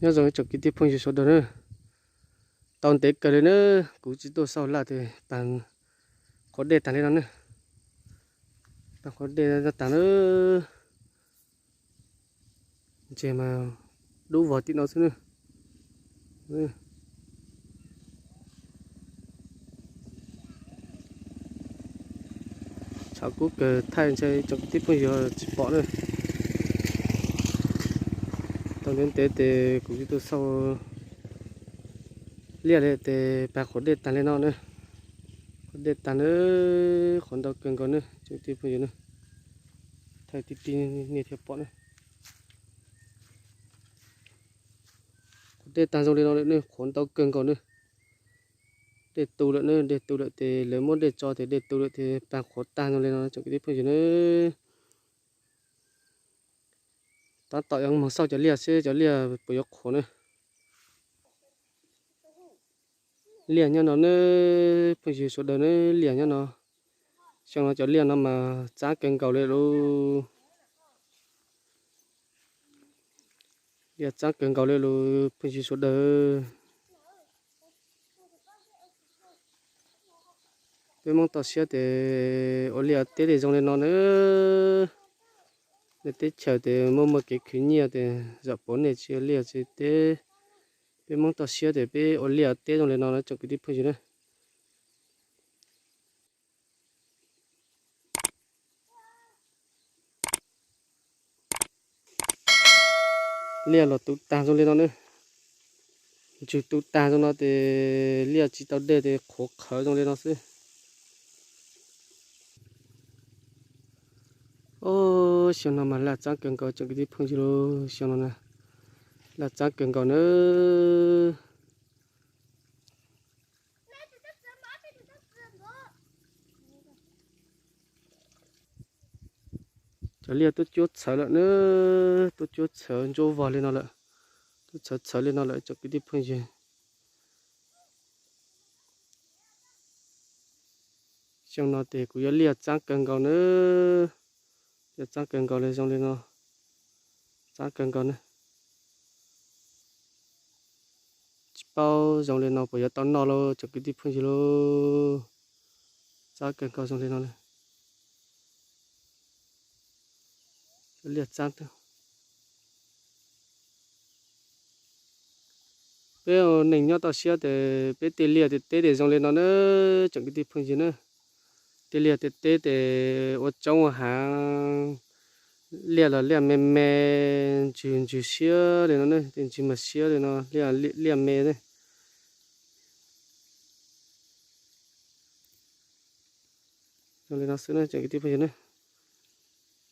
Nyob zoo ib tsoom kwv tij phooj ywg sawv daws na, tau ntev kawg li na, kuv tsis tuaj xauj laj tes pag qhuav dej tag li no na, pag qhuav dej tag na, ntseg mas dub vog tim no xwb na. Tshav kub kawg thaij ntshe tsoom kwv tij phooj ywg tsis pom na. Tau ntev ntev tes kuv tsis tuaj xauj liaj li tes pag qhuav dej tag li no na. Qhuav dej tag na, qhuav ntau kawg nkaus na tsoom kwv tij phooj ywg na. Thaij tib tib nej thiaj pom na. Qhuav dej tag zoo li no lawm ne, qhuav ntau kawg nkaus ne. Dej tu lawm ne, dej tu lawm tes lawv muab dej tso tes dej tu lawm tes pag qhuav tag zoo li no tsoom kwv tij phooj ywg ne. Tab tom yuav moog xauj cov liaj seb cov liaj puas yuav qhuav ne. Liaj nyob no ne, phooj ywg sawv daws ne, liaj nyob no. Xyoo no cov liaj no mas txaab kawg nkaus li lauj. Liaj txaab kawg nkaus li lauj phooj ywg sawv daws. Peb Hmoob toj siab tes ua liaj teb tes zoo li no na. Nej teb chaws tes muaj muaj kev khwv nyiaj tes zam pov nej tsis ua liaj tsis teb. Peb Hmoob toj siab tes peb ua liaj teb zoo li no na tsoom kwv tij phooj ywg na. Liaj los tu tag zoo li no ne. Ntswg tu tag zoo no tes liaj tsis tau dej tes qhuav qhawv zoo li no xwb. Xyoo no mas laj txaab kawg nkaus tsoom kwv tij phooj ywg lauj, xyoo no na, laj txaab kawg nkaus na. Cov liaj tuaj cuab txhawv lawm na, tuaj cuab txhawv ntsuab vog li no lawm, tuaj txhawv txhawv li no lawm tsoom kwv tij phooj ywg. Xyoo no tes kuv yuav liaj txaab kawg nkaus na, liaj txaab kawg nkaus li zoo li no, txaab kawg nkaus na. Tsis paub zoo li no puas yuav tau noj lauj tsoom kwv tij phooj ywg lauj. Txaab kawg nkaus zoo li no na. Liaj txaab. Peb neeg nyob toj siab tes peb tej liaj tej teb tes zoo li no na tsoom kwv tij phooj ywg na. Tej liaj tej teb tes ua tsob ua hav, liaj los liaj me me, ntswg ntswg siab li no na, tej ntswg mas siab li no, liaj me ne. Zoo li no xwb na tsoom kwv tij phooj ywg na.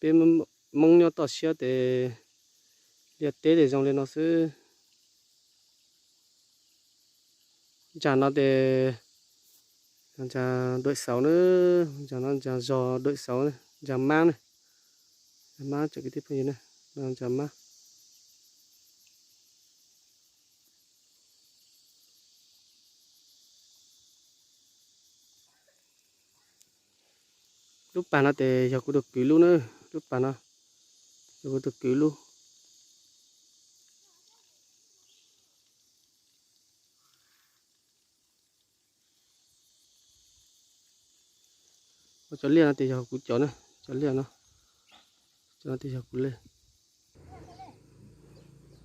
Peb Hmoob nyob toj siab tes liaj teb tes zoo li no xwb. Ntsa no tes ntsa duaim xauv na, ntsa no ntsa zog duaim xauv, ntsa mab na, ntsa mab tsoom kwv tij phooj ywg na, ntsa mab. Lub pas no tes yog kuv tus kwv lub na, lub pas no yog kuv tus kwv lub. Cov liaj no tes yog kuv cov na, cov liaj no, cov no tes yog kuv li.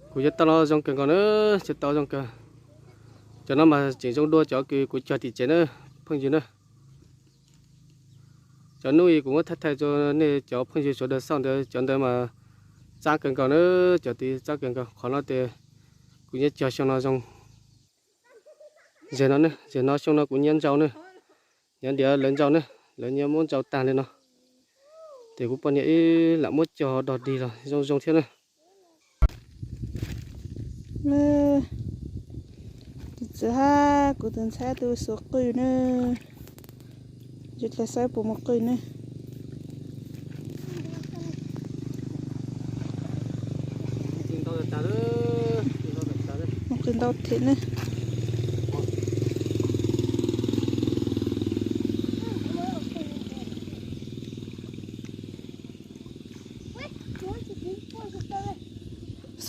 Kuv cov tau no zoo kawg nkaus na, cov tau zoo kawg. Cov no mas tseem zoo dua cov kws kuv cog tim tsev na, phooj ywg na. Cov hnub i kuv muab thaij thaij rau nej cov phooj ywg sawv daws xauj ntawd, cov ntawd mas txaab kawg nkaus na, cov tid txaab kawg nkaus. Qhov no tes kuv nyiam cog xyoo no zoo. Zem no ne, zem no xyoo no kuv nyiam ntsau ne, nyiam ntiav lawv ntsau ne, lawv nyiam muab ntsau tag li no. Ces kuv poj niam ib lam muab cog dog dig los zoo zoo thiab na. Tus txiv hab kuv tus ntxhais tus xuas qwj ne, tsis tau saib puas mus qwj ne. Mus qwj ntau thiab ne.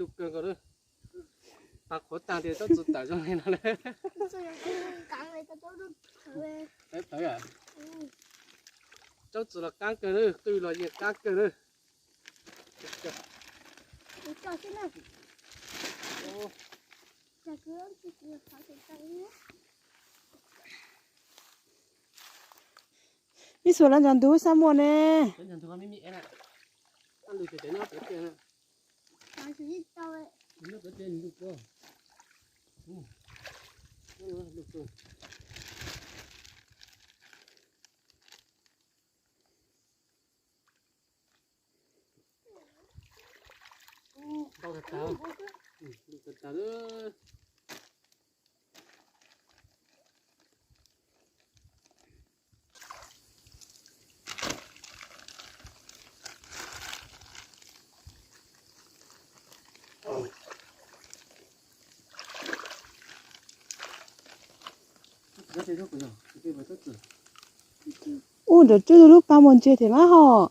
lug kawg nkaus lawm. Pab qhuav tag tias Tsaub Txwv tawm zoo li no lawm. Pawv pawv, Tsaub Txwv los qaab kawg lawm, qwj los yeej qaab kawg lawm. Mib xuas lawv ntxog ntug xab muaj ne. Ub, nram tswb tug lub pab muaj ntses thiab mas hos.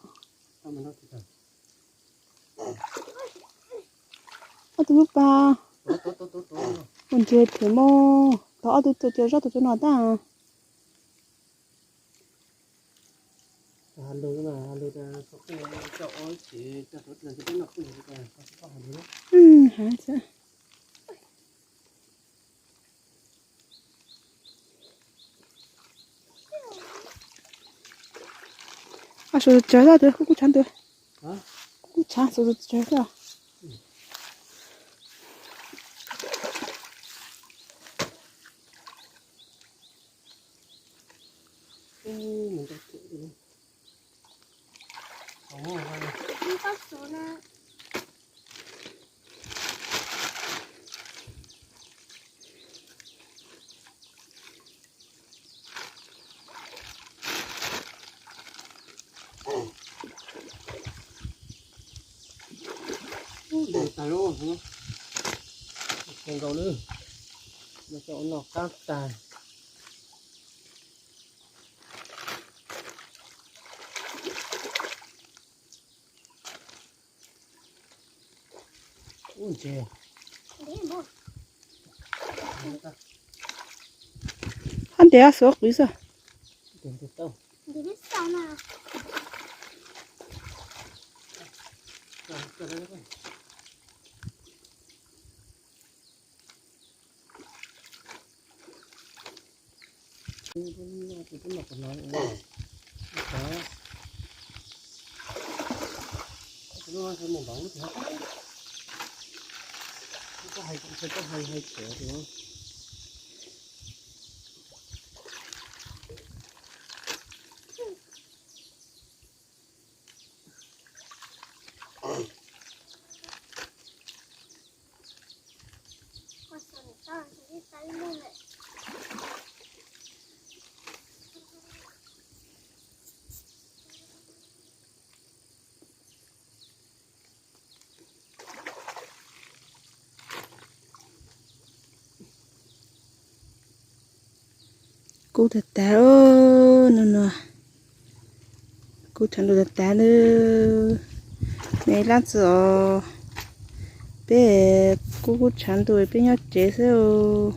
Ob tug lub pab muaj ntses thiab mas, tau ob tug txawm cov zaub tau cov no tag. Suav tsawg xwb, kuv kuj tshav ntua, kuv kuj tshav, suav tsawg xwb. Ub, nkaus lawm, noj qab tag. Ub, ntses. Hab ntes xuav qwv xwb. Kub tag tag, no no, kub tshav ntuj tag tag nawb. Me lab txwv os, peb kub kub tshav ntuj peb nyob tsev xwb.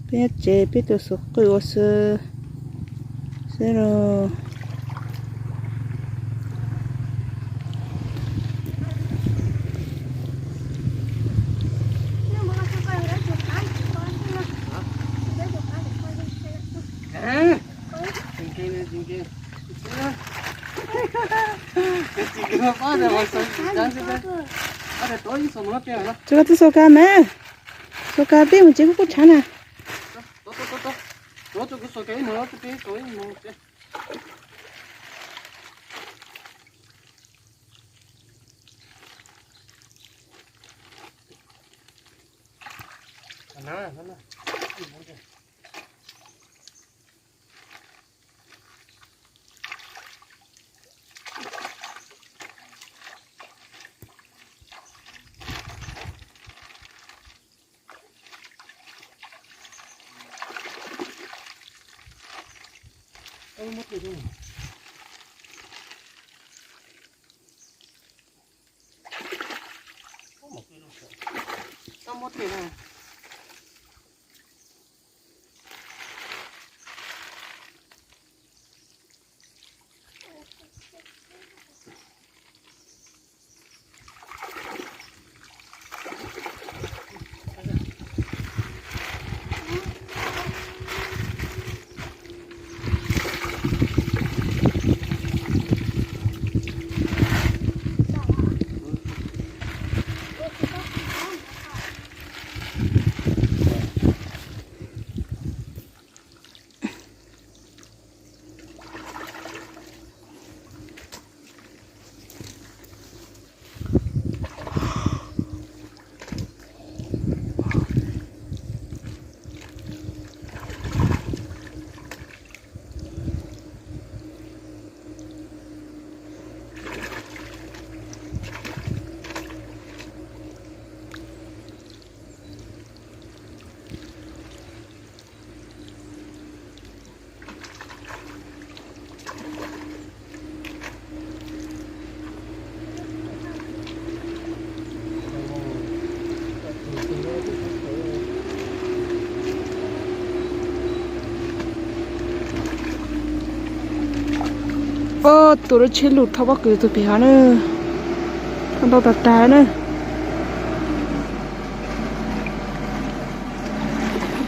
Peb nyob tsev peb tus xuv qwj ua xwb xwb los. Tsis koj twb xau ka mas, xau ka pib mus tsev kuj tshav na. Ob tug lub tsheb lug thauj pob kws tug pem hov na. Thauj ntau tag tag na.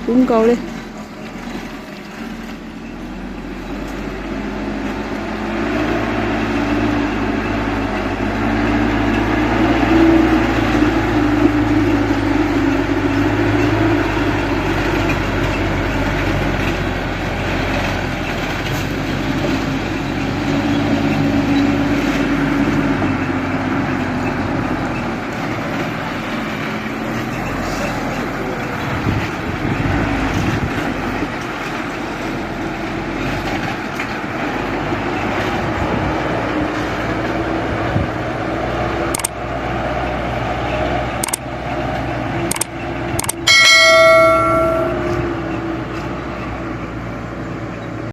Kub nkaus li.